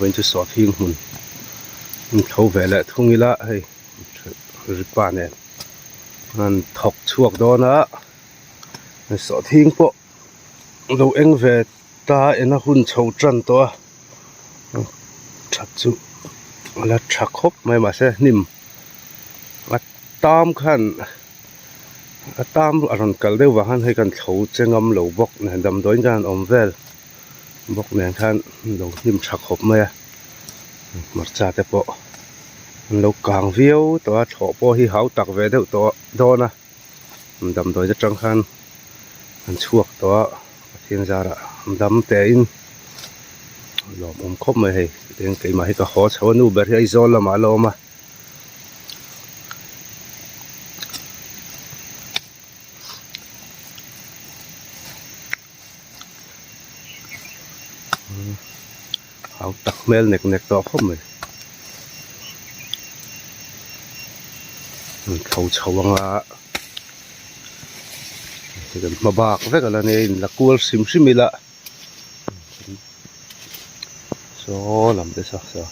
Vawiin chu sawhthing hmun in tho ve leh thung ila hei ripa nen an thawk chhuak dawn a sawhthing pawh lo eng ve ta en a hun chho tan tawh a that chu a la tha khawp mai mahse hnim a tam khan a tam a rawn kal deuh vang khan hei kan thlo che ngam lo bawk nen damdawiin khan an awm vel bawk nen khan lo hnim tha khawp mai a hmarcha te pawh an lo kang viau tawh a thlawh pawh hi hau tak ve deuh tawh dawn a damdawi te tang khan an chhuak tawh a Pathian zarah dam te in lawmawm khawp mai hei eng keimah hi ka haw chho a nu ber hi Aizawl lamah a la awm a. Hau tak hmel nek nek tawh khawp mai an tho chho anga kan hma bak vek ala nia in la kual hrim hrim ila saw lam te saw saw.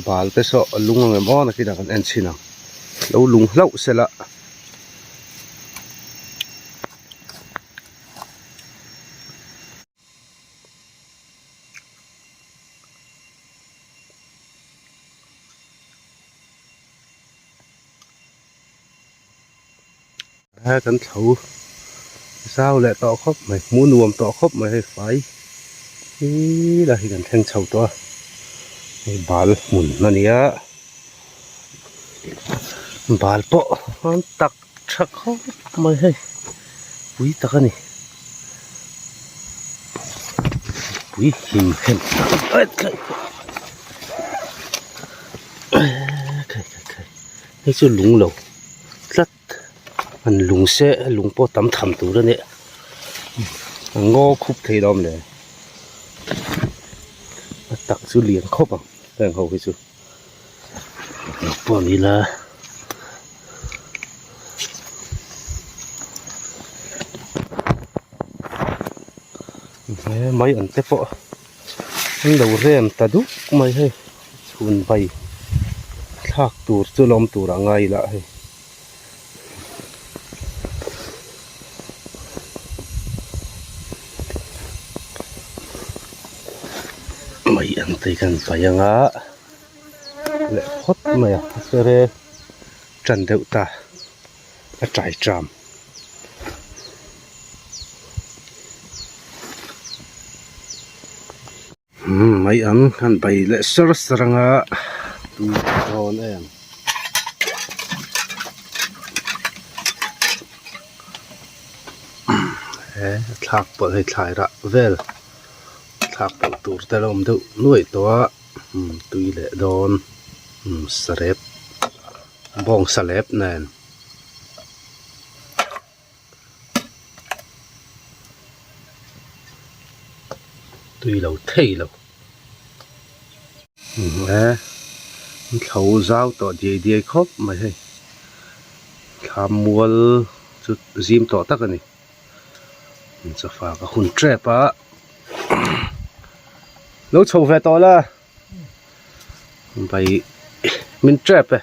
Bal te saw a lung ang em aw nakinah kan en chhin ang lo lung hlauh se la. He kan thlo zau leh tawh khawp mai hmuh nuam tawh khawp mai hei fai hi lai hi kan thleng chho tawh a hei bal hmun a ni a bal pawh an tak tha khawp mai hei pui tak a ni pui him hem hei chu lung lo tlat an lung se lung pawh tam tham tur a nia a ngaw khup thei lo awm le a tak chu lian khawp ang heng ho hi chu pawh ni la. He mai an te pawh an lo rem ta duk mai hei chhun vai thlak tur chu lawm tur a ngai lah hei. Mai an te kan paih ang a leh phawt mai a chere tan deuh ta a tai tram. Umm mai ang han bai leh sar sar anga tui dawn em he thlak pawlh hei thlai rah vel thlak pawlh tur te a lo awm deuh nuaih tawh a umm tui leh dawn umm sarep bawng salep nen. Tui lo thei lo e thlo zau tawh diai diai khawp mai hei thla mual chu zim tawh tak a ni chawfa ka hun tep a lo chho ve tawh la vai min tep e.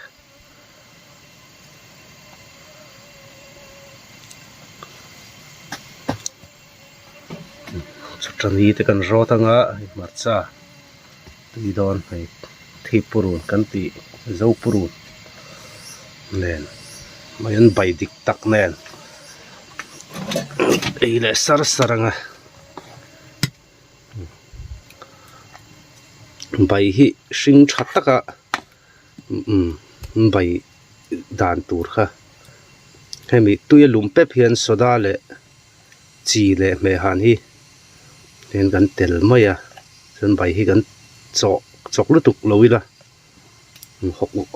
Chutani te kan rawt anga hei hmarcha tui dawn hei thip purun kan tih zo purun nen mai an bai dik tak nen ei leh sar sar anga bai hi hring tha taka. Umm bai dan tur kha hemi tui a lum pep hian soda leh chi leh hmehhan hi hian kan tel mai a chuan bai hi kan chawh chawk lutuk lo ila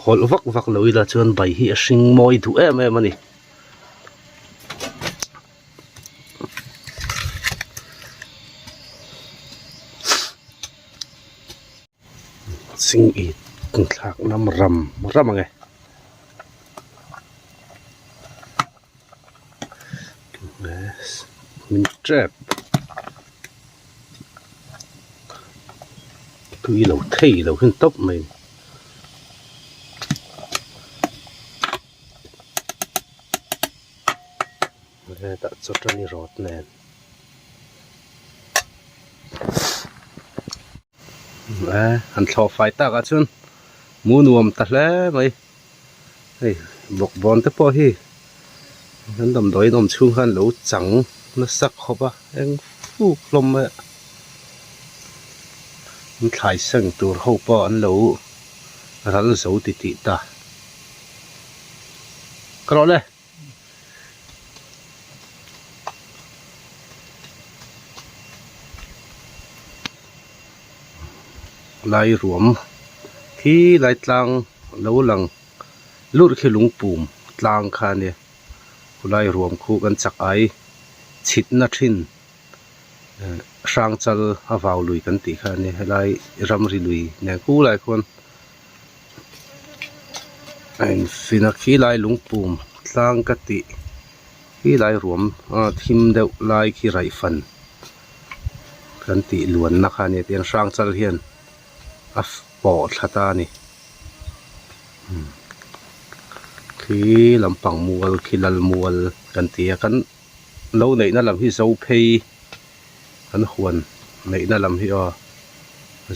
hawlh vak vak lo ila chuan bai hi a hring mawi duh em em a ni. Ching it thlak lam ram ram ang e. tep tui lo thei lo hian tawp mai a ni. Hetah chawtani rawt nen han thlawh fai tak ah chuan mu nuam ta hle mai hei bawkbawn te pawh hi kan damdawi in awm chhung khan lo chang nasa khawp a eng fuk hlawm mai a an thlai seng tur ho pawh an lo ral zo titih ta ka rawh le. Lai ruam khi lai tlang lo lang lurh khi lungpum tlang kha a nia khulai ruam khu kan chak ai chhitna thin hrangchal a vau lui kan tih kha a nia helai ramri lui nen khulai khuan. A infin a khi lai lungpum tlang ka tih khi lai ruam a thim deuh lai khi raih fan kan tih luanna kha a nia tiang hrang chal hian a pawh thla ta a ni khi lampang mual khi lal mual kan ti a kan lo neihna lam hi zo phei kan huan neihna lam hi aw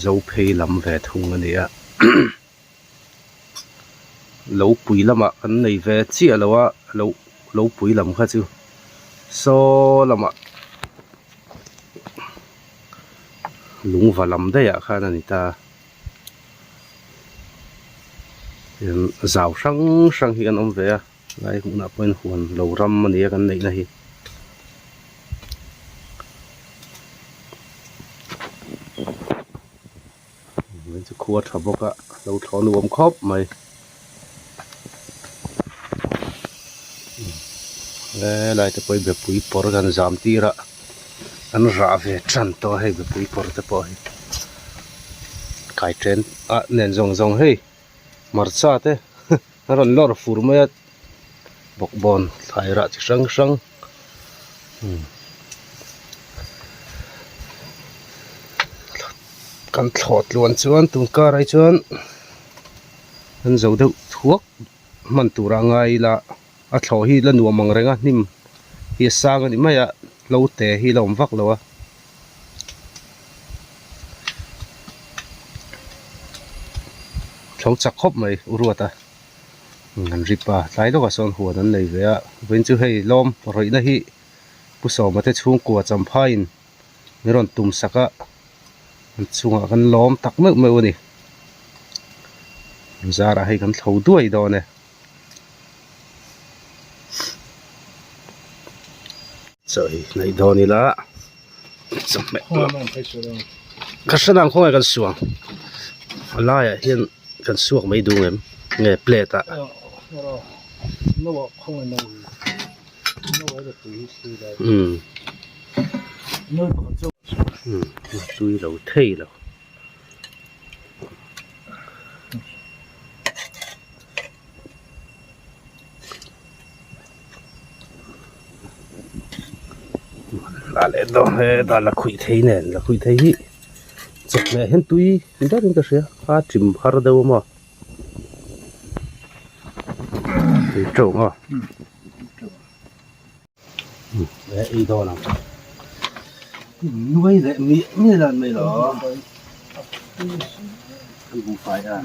zo phei lam ve thung a ni a lo pui lamah kan nei ve chiah lo a lo lo pui lam kha chu saw lamah lungva lam daih ah khan a ni ta zau hrang hrang hi kan awm ve a. Lai hmunah pawhin huan lo ram a ni a kan neihna hi. Hei chu khua tha bawk a lo thlawh nuam khawp mai. Helai te pawh hi bepui pawr kan zam tir a an rah ve tan tawh a hei bepui pawr te pawh hi kai chen ah nen zawng zawng hei. Hmarcha te a rawn lawr fur mai a bawkbawn thlai rah chi hrang hrang kan thlawh tluan chuan tun karah hi chuan an zo deuh thuak hman tur a ngai ila a thlawh hi la nuam ang reng a hnim hi a sang a ni mai a hlo te hi la awm vak lo a. Thlo chak khawp mai u ruat a an rip a tlai lawkah sawn huan an nei ve a vawiin chu hei lawm rawihna hi pu sawma te chhungkua champhaiin min rawn tum sak a an chungah kan lawm tak meuh meuh a ni zarah hei kan thlo duai dawn e. Chaw hi hnaih dawn ila chawhmeh ka hre nang khawnge kan suang a laiah hian kan suak mai duh ngem nge plate ah umm tui lo thei lo. Dah leh dawn he dah la khuih thei nen la khuih thei hi chawhmeh hian tui ber in ka hria a chim har deuh a maw tui teuh maw he ei dawn ang nuai leh miah miah dan mai lo an buhfai a.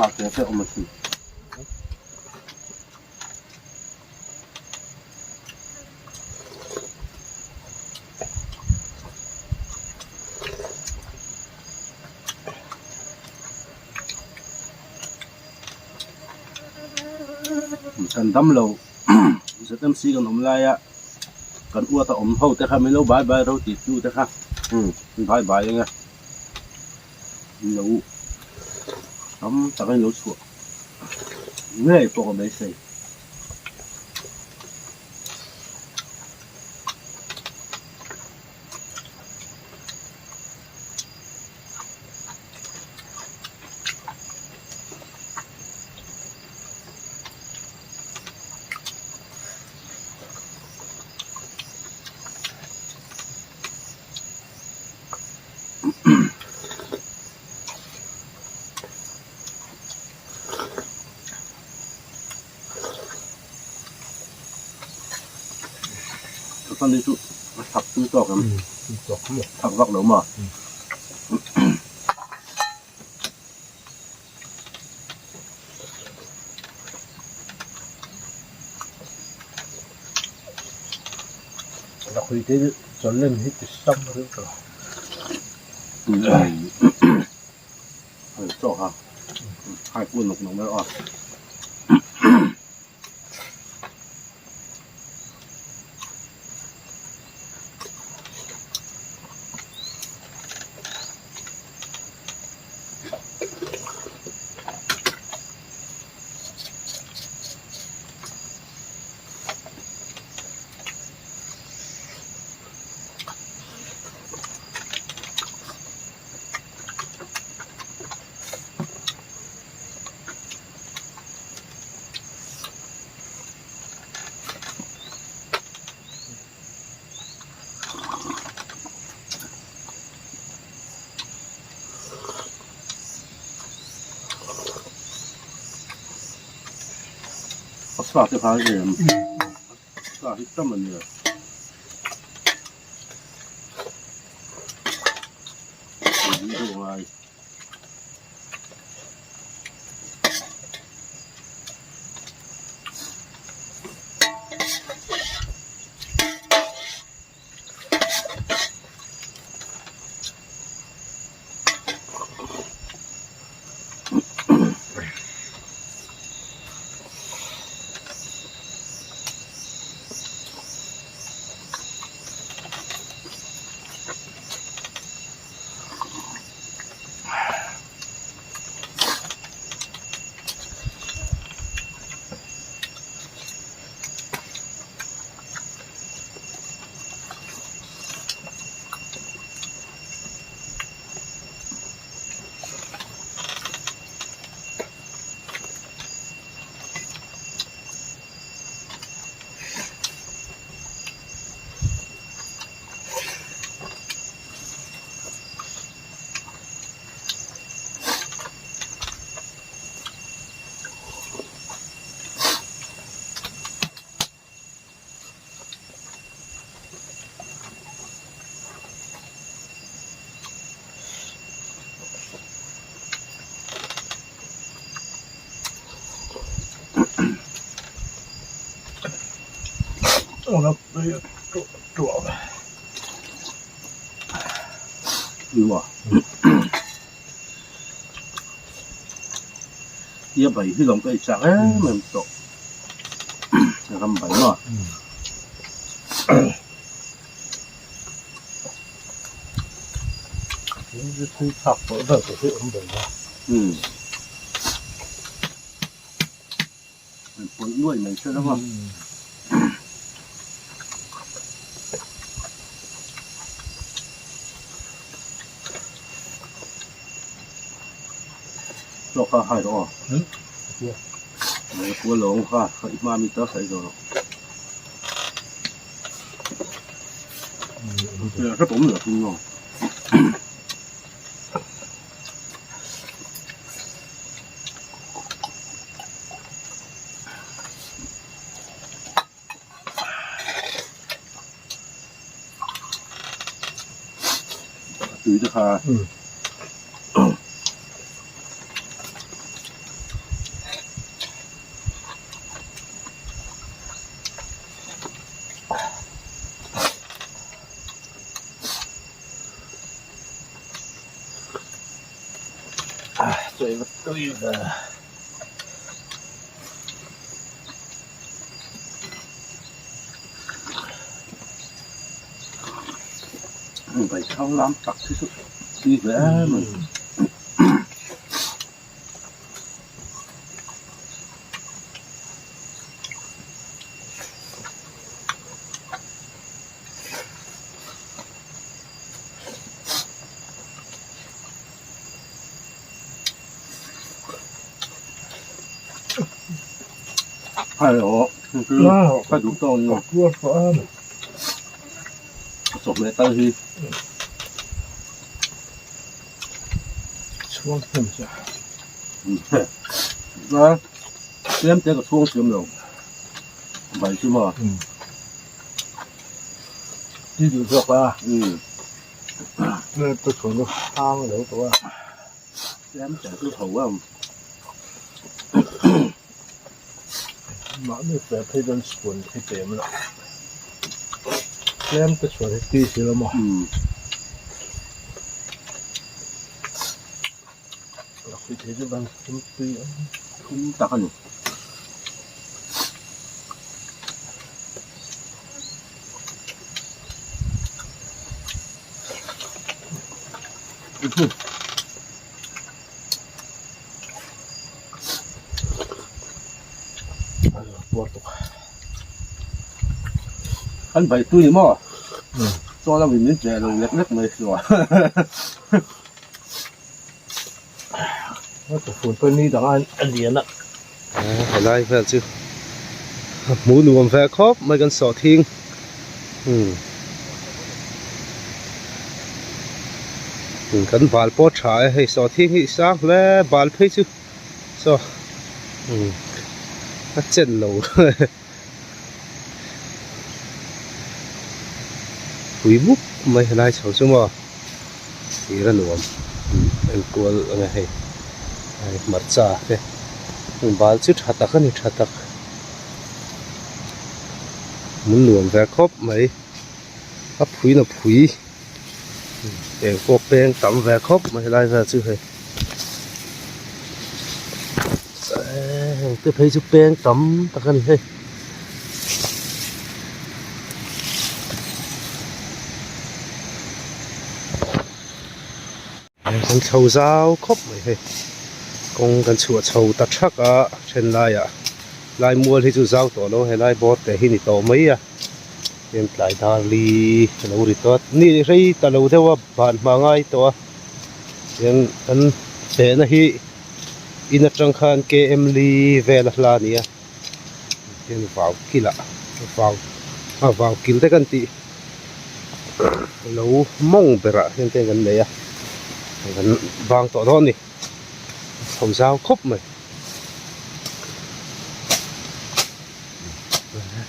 Sangha te te awm a sin. Kan dam lo ZMC kan awm laia kan uat a awm ho te kha min lo bai bai ro tih tu te kha bai bai eng e min lo tam tak in lo chhuah ngei pawh ka beisei. Chuan chu a thak tui tawk em? Thak vak lo maw? Lakhuih te chawlh hi ti sam reuh tawh. Chaw kha hai pui nawk nawk mai a. A sa te kha em sa hi tam a nia. Tia bai hi lawm ka ei chak em em tawh ram bai maw. Pawlh nuai mai se lova. Chaw kha hai rawh aw. Mai kual lo ang kha i hma mi ta sawi zawh rawh. Hrep awm lo thung lo. Tui te kha. Chaw va tui ve. Vaithang lam tak hi chu tui ve em a ni. Ka duh tawk ni chawhmeh tal hi chhuang hnem che a tlem te ka chhuang thiam lo bai chu maw ti duh zawk a tlem te chhuan chu hang lo tawh a tlem te chu tho ang Mahni fe phei chuan chhuan hi pem loh tlem te chhuan hi tui si lo maw Lakhuih thei chu van thum tui ang thum tak a ni. Kan bai tui maw chaw lo in min che lo lek lek mai chu a. Helai vel chu a hmuh nuam ve khawp mai kan sawh thing umm kan bal pawh a tha e hei sawh thing hi sang hle bal phei chu saw umm a chen lo pui mup mai helai chho chu maw thir a nuam enkual a nia hei hei hmarcha te bal chu tha tak a ni tha tak hmun nuam ve khawp mai a phuin a phui eng pawh peng tam ve khawp mai helai vel chu hei heng te phei chu peng tam tak a ni hei. Kan chho zau khawp mai hei kawng kan chhuah chho ta thak a then laiah lai mual hi chu zau tawh lo helai bawr te hi ni tawh mai a heng tlai dar li a lo ri tawh a ni rei ta lo deuh a ban hma ngai tawh a chuan kan chehna hi in atang khan km li vel a hla a ni a hian vau kilah vau a vau kil te kan tih lo mawng berah hian te kan nei a kan vang tawh dawn a ni chho zau khawp mai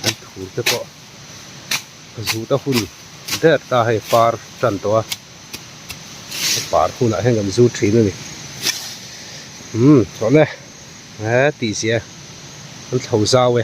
an thur te pawh zut a hun der ta hei par tan tawh a par hunah hian kan zut thin a ni umm chawlh e he tih zia an thlo zau e.